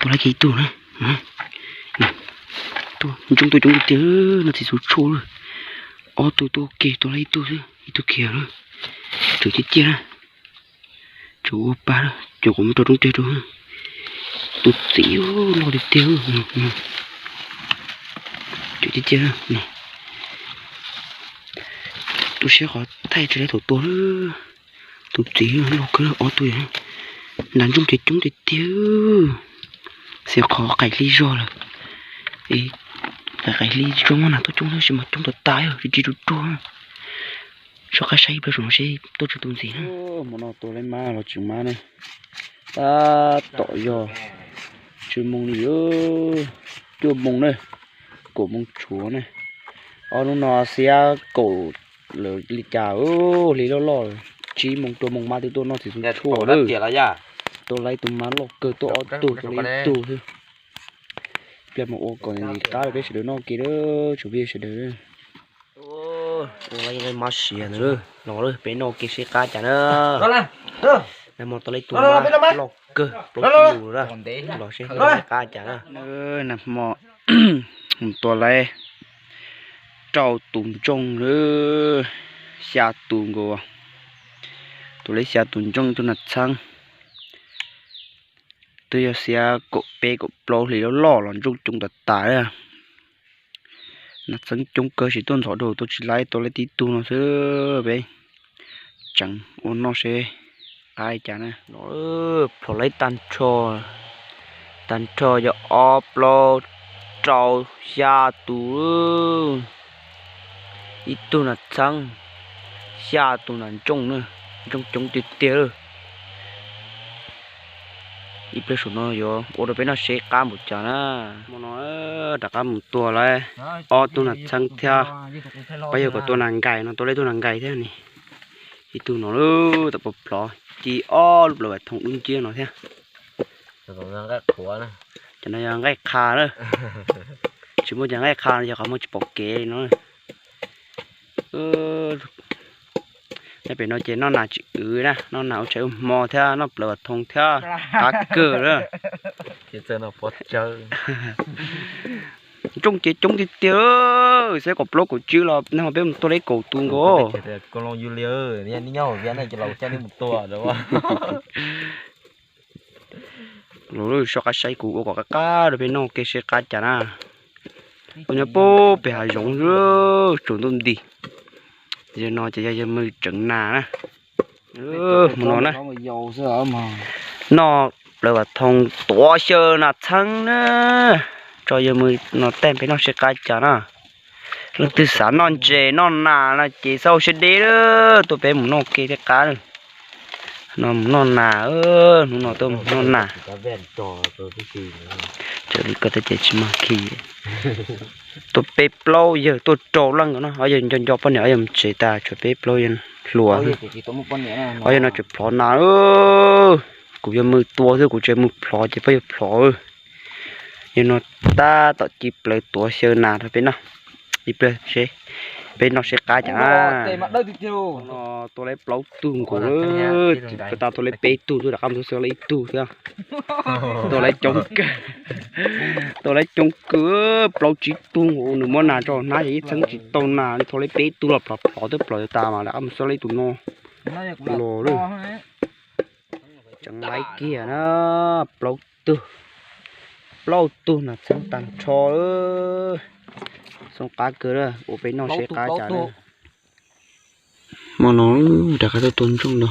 Laib kiag ib tug na. Tuaj ntsoov tuaj coob tiag tiag, noj txiv txhu tshuaj lawm. Ob tug tuaj ua ke, tua laib ib tug xwb, ib tug khiav lawm. Tsawm tiag tiag na. Tsawm ua pa, cov kuv muab rau roob reg rau. Tus txiv loj tiag tiag. Tsawm tiag tiag. Tu siab qhov thaij tsis tau thaum tua. Tus txiv loj kawg, ob tug ntas ntsooj ces coob tiag tiag. Xyov qhov qaim hli zog lawm. Qaim hli zog mas nas tuaj coob tab sis mas coob tas tas, ris ris ruaj ruaj. Soj qab saib ib pliag saum no seb tuaj tsawg tus ntxiv na. Hmo no tua laib mab los tseem mab na. Tab tom yog tsw moos li, cuaj moos na, kaum moos tshuav na. Ob hnub no xiab kaum lawm li cas, hli loj loj, tsib moos rau moos mab twb tuaj noj txiv txhu tshuaj lawm. Tua laib tus mab loj kawg, tuaj ob tug, tua laib ib tug xwb. Pliag mus ua kom ntim qab rau peb sawv daws noj ke, tsoom phooj ywg sawv daws. Ua laib mab siav ntawd los peb noj ke seb qab cas na. Nag hmo tua laib tus mab loj kawg plaub tsib lus na, los seb noj qab cas na. Nag hmo mus tua laib rau tus ntsooj, xya tus nkaus, tua laib xya tus ntsooj ib tug nas txheeb. Twb yog xiab kaum peb kaum plaub hlis loj loj los ntsooj coob tas tas. Nas txheeb coob kawg, tsis tuaj ntxhov dhau, tuaj tsis laib, tua laib tib tug no xwb. Peb tseem ua noj seb qab li cas na. Plhov laib tag nrho, tag nrho yog ob plaub rau xya tus, ib tug nas txheeb, xya tus nas ntsooj na, ntsooj coob tiag tiag lawm. Ib pliag saum no yuav ua rau peb noj seb qab npaum cas na. Hmo no rov qab mus tua laib ob tug nas txheeb thiab, pab yawg kom tua nas nkais no, tua laib tug nas nkais thiab ne. Ib tug no lawm, tam pov plhov ci ob lub plawv vam thooj dub nciab no thiab. Cov no yog nqaij qha na, tsis muaj cov nqaij qha no yog qhov muag tsis pom kev li no. Nyob pem no ces noj nas tsis wv na, noj nas ua tshais ua hmo thiab noj plawv vam thooj thiab, qab kawg na. Ntsooj ces coob tiag tiag, xyov kaum plaub kaum tsib los nag hmo peb mus tua laib kaum tus nkaus. Los soj qab saib kuv ua kom qab qab rau peb noj ke seb qab cas na. Ua nyob puag pem hav zoov xwb, tsaus ntuj nti. Yog no ces yog yawg Mws tseev nas na. Hmo no na, noj plawv vam thooj tuav xyaw nas txheeb na, tso yawg Mws no tej peb noj seb qab cas na. Leej twg xav noj ntses noj nas no ces xauj siab deb lawm, tuaj peb mus noj ke thiaj qab. No mus noj nas, hnub no tuaj mus noj nas. Raws li ko tej ces tsis mag khi. Tuaj peb plaub yawg tuaj rau leej no, ob yawg nco nco poj niam, ob yawg mus tsev tas, tshuav peb plaub yawg hluas. Ob yawg no tseem plhov nas. Kuv yawg Mws tua xwb, kuv tseem mus plhov ces pab yawg plhov. Yawg no tab tom ci plawv tuav xyaw nas rau peb noj. Ib pliag seb peb noj seb qab cas na. No tua laib plaub tug nkaus, tsis tas tua laib peb tug xwb, rov qab mus xyaw laib ib tug thiab. Tua laib coob kawg, tua laib coob kawg, plaub tsib tug nkaus, nws muab nas tso hnab ces ib txheeb tsis tau nas, tua laib peb tug los plhov plhov twb plhov tas mas rov qab mus xyaw laib tus no los lawm. Tseev laib kiag na, plaub tug, plaub tug nas txheeb tag nrho. Xyov qab kawg, ua peb noj seb qab cas na. Hmo no rov qab tuaj tua ntsooj no,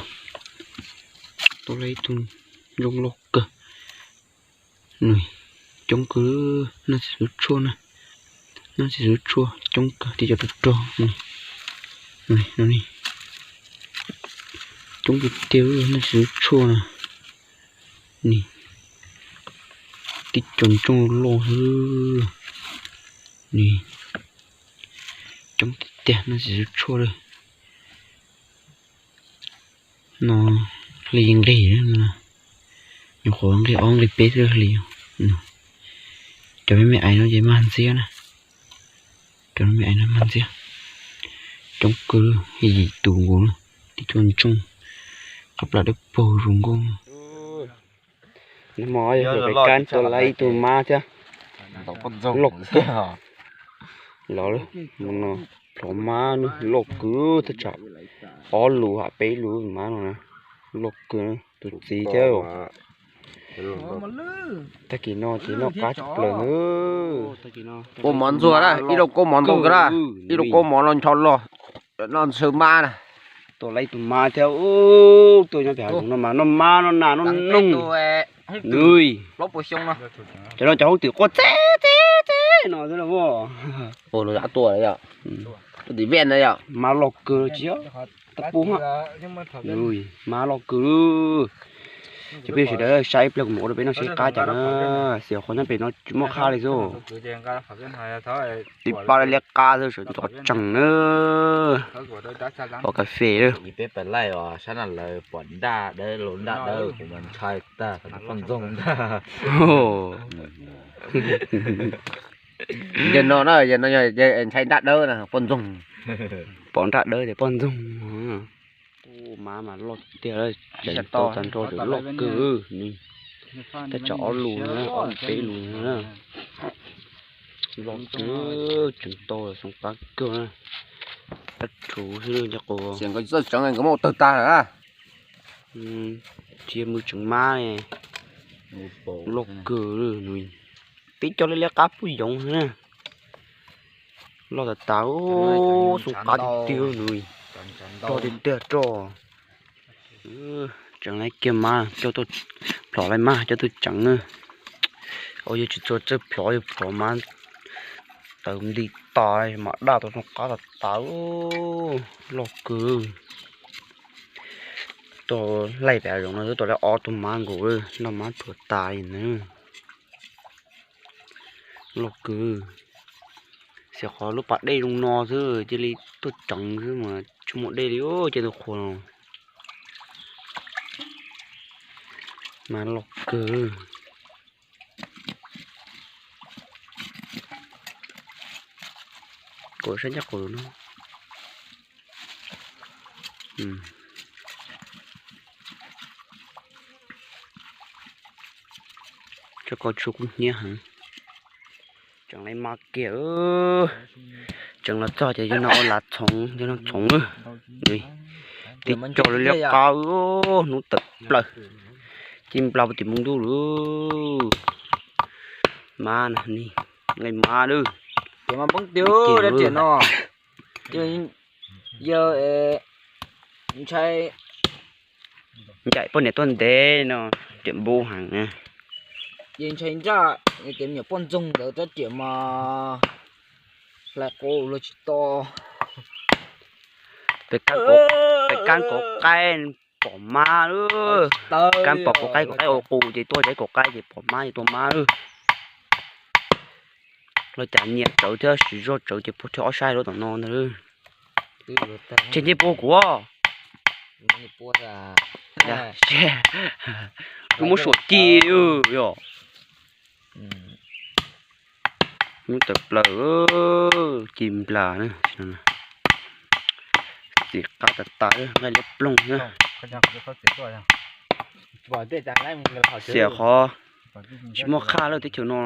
tua laib ib tug ntsooj loj kawg. Coob kawg, noj txiv txhu tshuaj na, noj txiv txhu tshuaj coob kawg, tib co rog rog. Coob tiag tiag, noj txiv txhu tshuaj na. Ni, tib co ntsooj loj xwb. Ni, coob tiag tiag, noj txiv txhu tshuaj lawm. No hli nqig, nyuam qhuav nqig ob nqig peb xwb hli. Cov me me ais no ces mag ntxiab na. Cov me me ais no mag ntxiab. Coob kawg, yim tus nkaus na, tib co ntsooj, qab plas dawb paug zoo nkauj. Nag hmo yog pem kab tuaj laib ib tug mab thiab. Loj kawg. Los lawm, mus no plhov mab loj kawg, thaj tsam ob lus ham peb lus mab no na. Loj kawg, tus txiv thiab. Tag kis no ces noj qab tshaj plaws na. Ua mov ntxuag na, ib lub kaub mov ntxuag na, ib lub kaub mov los ncho los noj ntshaw mab na. Tuaj laib tus mab thiab, tuaj nyob pem hav zoov no mas noj mab noj nas noj noog. Cov no cov hoob twm quaj txeb txeb txeb no xwb na. Ua no yam tuaj yom, tuaj tim Viaj na yom. Mab loj kawg tsis tau pub hab. Mab loj kawg. Ces peb sawv daws saib ib pliag kuv mam ua rau peb noj seb qab cas na. Xiam qhov nyob pem no tsis muaj qhab li xwb. Tib pab liab qab xwb, sawv ntxov tsees na. Pom kas fes lawm. Peb pais laij os, sab no lawv pom nraj dawb los nraj dawb kuv mas ntshai tag, poj ntxoog ntag. Yog no na, yog no ntshai nraj dawb na, poj ntxoog. Pom nraj dawb ces poj ntxoog. Mab mas loj tiag, tseem tau tag nrho loj kawg. Thaj tsam ob lus na, ob lus peb lus na. Loj kawg, tseem tau xoom qab kawg na. Tab rhuv xwb nco qus. Nkawd txawj tseev, nkawd muab ua tawg tag lawm. Tsis yog mus tseev mab, loj kawg. Peb cov liab liab qab pub yoov na. Loj tas tas, xoom qab tiag tiag nws. Rog tiag tiag rog. Tseev laib kiag mab, coj tuaj plhov laib mab coj tuaj tseev na. Au, yog tsis txog txawj plhov, yog plhov mab tawv nti tas mas daj tau xoom qab tas tas. Loj kawg. Tuaj laij pem zoov no twb tau laib ob tug mab nkaus, noj mab rhuav tas li na. Loj kawg. Xiam qhov lub pas dej zoo no xwb cia li tuaj tseev xwb mas tsis muaj dej li, cia tus qhua no. Mas loj kawg. Kuv saib ncaj qus no. Tso ko tshuav kub hnyiab heev. Tseem laib mab kiag. Tseem los txog ces yog no ua lav txhoov, yog no txhoov. Tib co liab qab, hnub tawm plaws. Ci nplas puag tim mus ntuj lawm. Mab na, laij mab lawm. Ces mas poob tiag, riam no. Yog ntshai ncaim poj niam tuaj ntev no, riam npub heev. Ces ntshai nraj, ces me nyuam poj ntxoog ntawd rab riam mas hlais qau luag tsis to. Peb kab kauv qaib pom mab lawm. Kab pom kauv qaib, kauv qaib ua qus ces tuaj zov kauv qaib ces pom mab ces tua mab lawm. Los cas nyiam tsawv thiab siv zog tsawv ces puag thiab ob sab lub tom no ntag. Tseg ncej puag kuv. Kuv muab suam ci. Yog hnub tawm plaws, ci nplas na. Txiv qab tas tas, nqaij liab ploog na. Xiam qhov tsis muaj qhaj lawm teb chaws no.